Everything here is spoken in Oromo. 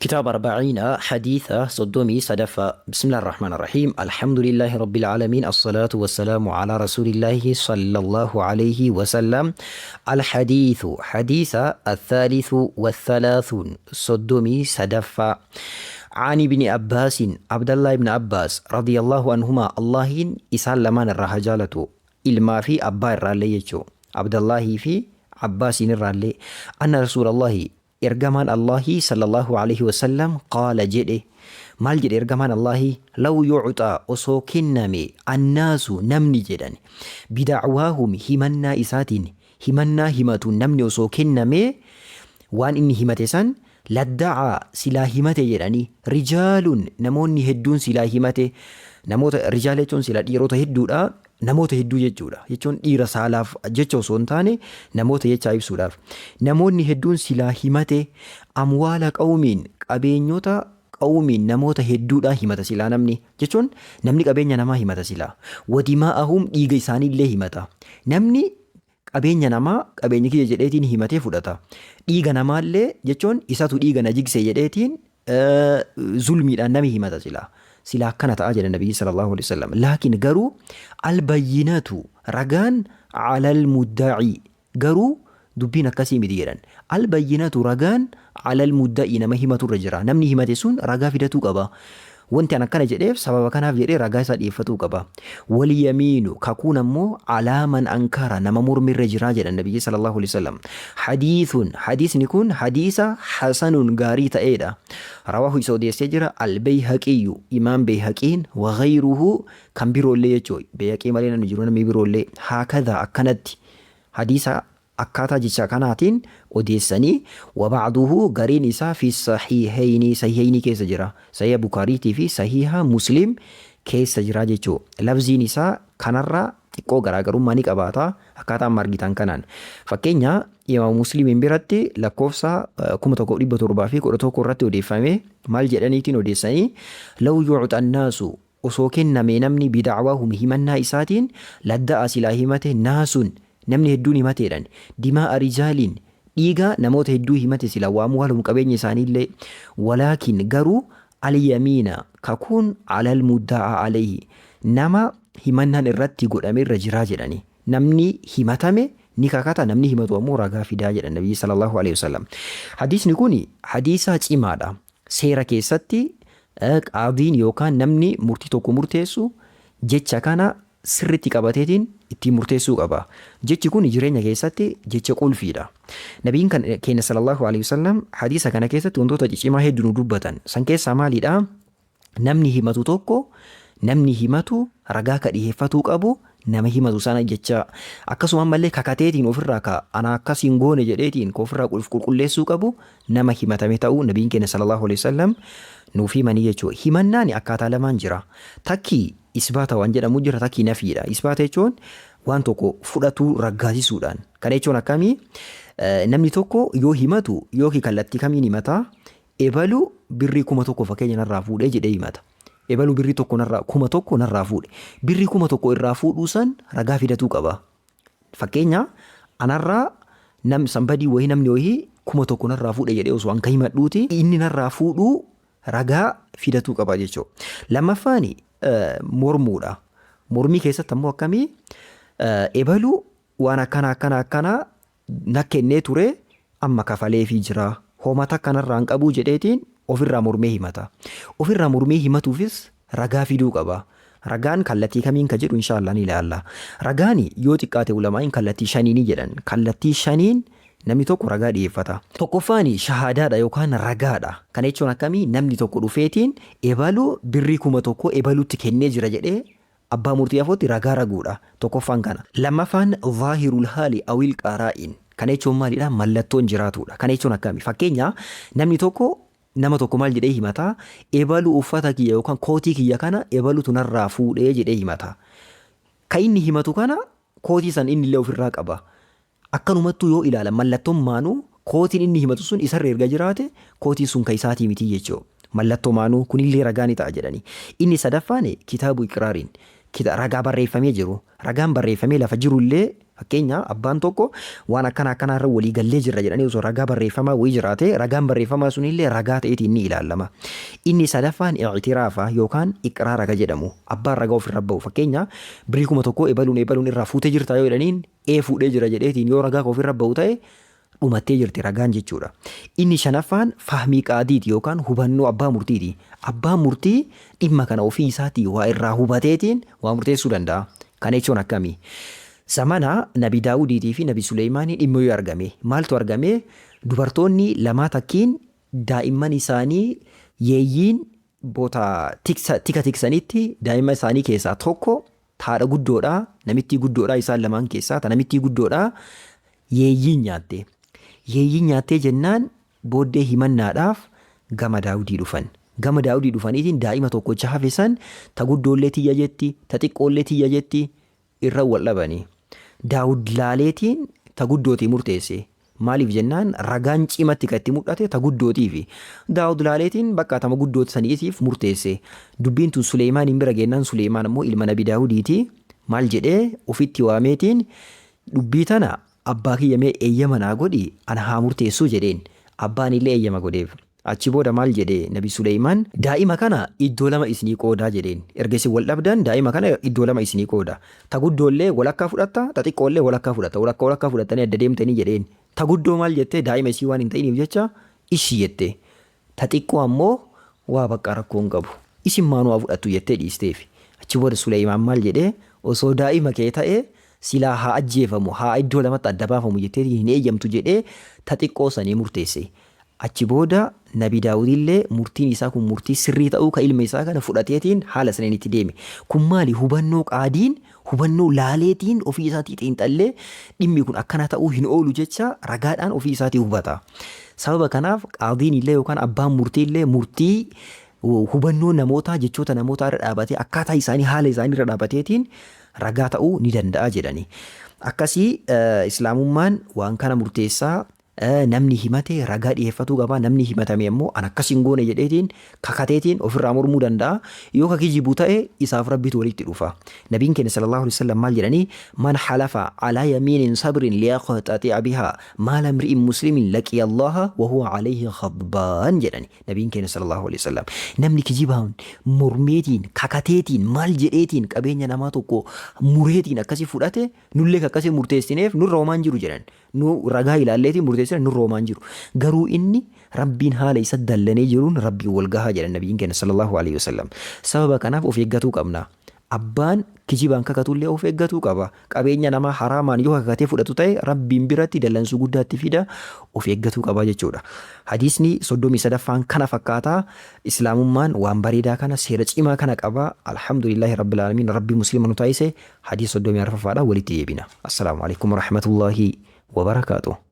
كتاب أربعين حديثة صدومي صدفة. بسم الله الرحمن الرحيم. الحمد لله رب العالمين، الصلاة والسلام على رسول الله صلى الله عليه وسلم. الحديث حديث الثالث والثلاثون صدومي صدفة. عن ابن عباس، عبد الله بن عباس رضي الله عنهما، الله إسال لمان الرهجالة إلما في أبا الرالي عبد الله في عباس الرالي أن رسول الله Ergamaan Allaahii sallallaahu aleyhi wasallam qaala jedhe. Maal jedhe ergamaan Allaahii? Law yu'xaa osoo kenname annaasu namni jedhan bida'waahum himannaa isaatiin himannaa himatuun namni osoo kennamee waan inni himate san ladda'aa silaa himate jedhanii rijaalun namoonni hedduun silaa himate namoota rijaal jechuun silaa dhiirota hedduudha Namoota hedduu jechuudha. Jechuun dhiira saalaaf jecha osoo hin taane namoota jechaa ibsuudhaaf. Namoonni hedduun silaa himate amwaala qawmiin qabeenyota qawmiin namoota hedduudhaa himata silaa namni. Jechuun namni qabeenya namaa himata silaa. Wadimaa'ahum dhiiga isaaniillee himata. Namni qabeenya namaa qabeenya kiyya jedheetiin himatee fudhata. Dhiiga namaallee jechuun isatu dhiiga na jigse jedheetiin zulmiidhaan nami himata silaa. Silaa akkana ta'a jedha Nabiyyi sallallahu alaihi wasallam. Laakiin garuu albayyinatu ragaan alal muddaa'i garuu dubbiin akkasii miti jedhan. Albayyinatu ragaan alal muddaa'i nama himaturra jira. Namni himate sun ragaa fidatuu qaba. Wanti an akkana jedheef sababa kanaaf jedhee ragaa isaa dhiyeeffatuu qaba. Wal yamiinu kakuun ammoo alaa man ankara nama morme irra jira jedhan Nabiyyi sallallahu alaihi wasallam. Hadiithun hadiisni kun hadiisa hasanun gaarii ta'eedha. Rawaahu isa odeessee jira Al-Bayhaqiyyu Imaam Bayhaqiin wa ghayruhu kan biroollee jechuu Bayhaqii malee namni jiru namni biroollee haakadha akkanatti hadiisa Akkaataa jecha kanaatiin odeessanii, wa ba'duhu gariin isaa fi sahiihayni sahiihaynii keessa jira. Sahiiha Bukhaariitii fi sahiiha Muslim keessa jira jechuu. Lafziin isaa kanarraa xiqqoo garaagarummaa ni qabaata akkaataa amma argitan kanaan. Fakkeenya Imaam Muslimiin biratti lakkoofsa 1711 irratti odeeffame maal jedhaniitiin odeessanii law yu'xa annaasu Osoo kennamee namni bida'waahum himannaa isaatiin ladda'a silaa himate naasun namni hedduun himateedhan dimaa'a rijaaliin dhiiga namoota hedduu himate sila wa amwaalahum qabeenya isaaniillee walaakin garuu alyamiina kakuun alal mudda'aa alayhi nama himannaan irratti godhame irra jiraa jedhani namni himatame ni kakata namni himatu ammoo ragaa fidaa jedhan nabiyyi sallallahu alaihi wasallam. Hadiisni kun hadiisa cimaadha. Seera keessatti qaadiin yookaan namni murtii tokko murteessu jecha kana sirriitti qabateetiin ittiin murteessuu qaba. Jechi kun jireenya keessatti jecha qulfiidha. Nabiin kan keenya sallallahu alaihi wasallam hadiisa kana keessatti wantoota cicimaa hedduu nu dubbatan. San keessaa maalidha? Namni himatu tokko namni himatu ragaa ka dhiheeffatuu qabu nama himatu sana jecha akkasuma ammallee kakateetiin ofirraa ka ana akkas hin goone jedheetiin ka ofirraa qulqulleessuu qabu nama himatame ta'uu nabiin keenya sallallahu alaihi wasallam nuuf himanii jechuudha. Himannaan akkaataa lamaan jira. Takki isbaata waan jedhamu jira takki nafiidha. Isbaata jechuun waan tokko fudhatuu raggaasisuudhaan. Kana jechuun akkamii namni tokko yoo himatu yookiin kallattii kamiin himataa Ebalu birrii 1000 fakkeenya narraa fuudhee jedhee himata. Ebalu birrii tokko narraa 1000 narraa fuudhe. Birrii 1000 irraa fuudhuu san ragaa fidatuu qaba. Fakkeenya anarraa nam sanbadii wayii namni wayii 1000 narraa fuudhe jedhee osoo an ka himadhuuti inni narraa fuudhuu ragaa fidatuu qaba jechuudha. Lammaffaan mormuudha. Mormii keessatti ammoo akkamii ebalu waan akkana akkana akkanaa na kennee ture amma kafaleefii jira homa takka narraa hin qabuu jedheetiin ofirraa mormee himata. Ofirraa mormee himatuufis ragaa fiduu qaba. Ragaan kallattii kamiin ka jedhu inshaa Allah ni ilaalla. Ragaan yoo xiqqaate ulamaa'iin kallattii shaniini jedhan. Kallattii shaniin namni tokko ragaa dhiyeeffata. Tokkoffaan shahaadaadha yookaan ragaadha. Kana jechuun akkamii namni tokko dhufeetiin ebalu birrii 1000 ebalutti kennee jira jedhee Abbaa murtii afootti ragaa raguudha. Tokkoffaan kana. Lammaffaan zaahirul haali awil qaraa'in. Kana jechuun maalidha? Mallattoon jiraatuudha. Kana jechuun akkami? Fakkeenya namni tokko nama tokko maal jedhee himata? Ebalu uffata kiyya yookaan kootii kiyya kana ebalutu narraa fuudhee jedhee himata. Ka inni himatu kana kootii san inni illee ofirraa qaba. Akkanumattuu yoo ilaalan mallattoon maanuu kootiin inni himatu sun isarra erga jiraate kootiin sun ka isaatii miti jechuu. Mallattoo maanuu kunillee ragaa ni ta'a jedhani. Inni sadaffaan kitaabu iqraariin. Ragaa barreeffamee jiru. Ragaan barreeffamee lafa jirullee, fakkeenya abbaan tokko waan akkana akkanaa irra walii gallee jirra jedhanii osoo ragaa barreeffamaa wayii jiraate, ragaan barreeffamaa sunillee ragaa ta'eetiin ni ilaalama. Inni sadaffaan i'tiraafa yookaan iqraara ka jedhamu, abbaan ragaa ofirra bahu. Fakkeenya birrii 1000 ebaluun ebaluun irraa fuutee jirta yoo jedhaniin, ee fuudhee jira jedheetiin yoo ragaa ofirra bahu ta'e, dhumattee jirti ragaan jechuudha. Inni shanaffaan fahmii qaadiiti yookaan hubannoo abbaa murtiiti. Abbaan murtii dhimma kana ofii isaatii waa irraa hubateetiin waa murteessuu danda'a. Kana jechuun akkamii? Zamana Nabi Daawudiitii fi Nabi Suleymaanii dhimma yoo argame, maaltu argame? Dubartoonni lamaa takkiin daa'imman isaanii yeeyyiin boota tika tiksanitti, daa'imman isaanii keessaa tokko taadha guddoodha, namittii guddoodha, isaan lamaan keessaa ta namittii guddoodha yeeyyiin nyaatte. Yeeyyiin nyaattee jennaan booddee himannaadhaaf gama Daawudii dhufan. Gama Daawudii dhufaniitiin daa'ima tokkocha hafe san, ta guddoollee tiyya jetti, ta xiqqoollee tiyya jetti, irra wal dhabanii. Daawud laaleetiin ta guddootii murteesse. Maaliif jennaan ragaan cimatti kan itti mul'ate ta guddootiifi. Daawud laaleetiin bakka tama guddooti saniitiif murteesse. Dubbiin tun Suleymaaniin bira geennaan, Suleymaan ammoo ilma Nabi Daawudiiti. Maal jedhee? Ofitti waameetiin, dubbii tana abbaa kiyya mee eeyyama naa godhi, ana haa murteessuu jedheen. Abbaan illee eeyyama godheef. Achi booda maal jedhe Nabi Suleymaan? Daa'ima kana iddoo lama isinii qoodaa jedheen. Erga isin wal dhabdan daa'ima kana iddoo lama isinii qooda. Ta guddoollee walakkaa fudhatta, ta xiqqoollee walakkaa fudhatta. Walakkaa walakkaa fudhattanii adda deemtanii jedheen. Ta guddoo maal jette? Daa'ima isii waan hin ta'iniif jecha ishii jette. Ta xiqqoo ammoo waa bakka rakkoo hin qabu, isin maanuu haa fudhattu jettee dhiisteefi. Achi booda Suleymaan maal jedhee? Osoo daa'ima kee ta'e silaa haa ajjeefamu, haa iddoo lamatti adda baafamu jettee hin eeyyamtu jedhee ta xiqqoo sanii murteesse. Achi booda Nabi Daawudillee murtiin isaa kun murtii sirrii ta'uu ka ilma isaa kana fudhateetiin haala saniin itti deeme. Kun maali? Hubannoo qaadiin hubannoo laaleetiin ofii isaatii xiinxallee dhimmi kun akkana ta'uu hin oolu jecha ragaadhaan ofii isaatii hubata. Sababa kanaaf qaadiin illee yookaan abbaan murtii illee murtii hubannoo namootaa, jechoota namootaa irra dhaabatee, akkaataa isaanii, haala isaanii irra dhaabateetiin ragaa ta'uu ni danda'a jedhani. Akkasii Islaamummaan waan kana murteessaa. Namni himate ragaa dhiyeeffatuu qaba. Namni himatame ammoo an akkas hin goone jedheetiin kakateetiin ofirraa mormuu danda'a. Yoo ka kijibu ta'e isaaf Rabbitu walitti dhufa. Nabiin keenya sallallahu alaihi wasallam maal jedhanii? Man halafa alaa yamiinin sabrin liyaqtaxi'a bihaa maala imri'in muslimin laqiya Allaha wa huwa alayhi ghadbaan jedhani Nabiin keenya sallallahu alaihi wasallam. Namni kijibaan mormeetiin kakateetiin maal jedheetiin qabeenya namaa tokko mureetiin akkasi fudhate, nullee akkasii murteessineef nurra homaan jiru jedhan. Nu ragaa ilaalleetiin murteessine, nurra homaan jiru. Garuu inni Rabbiin haala isa dallanee jiruun Rabbiin wal gahaa jedhan Nabiyyiin keenya sallallahu alaihi wasallam. Sababa kanaaf of eeggatuu qabna. Abbaan kijibaan kakatullee of eeggatuu qaba. Qabeenya namaa haraamaan yoo kakatee fudhatu ta'e Rabbiin biratti dallansuu guddaatti fida, of eeggatuu qaba jechuudha. Hadiisni 33ffaan kana fakkaata. Islaamummaan waan bareedaa kana, seera cimaa kana qaba. Alhamdulillahi Rabbil Aalamiin, Rabbi muslima nu taasise. Hadiisa 34ffaadhaan walitti deebina. Assalaamu alaikum warahmatullaahi wabarakaatuh.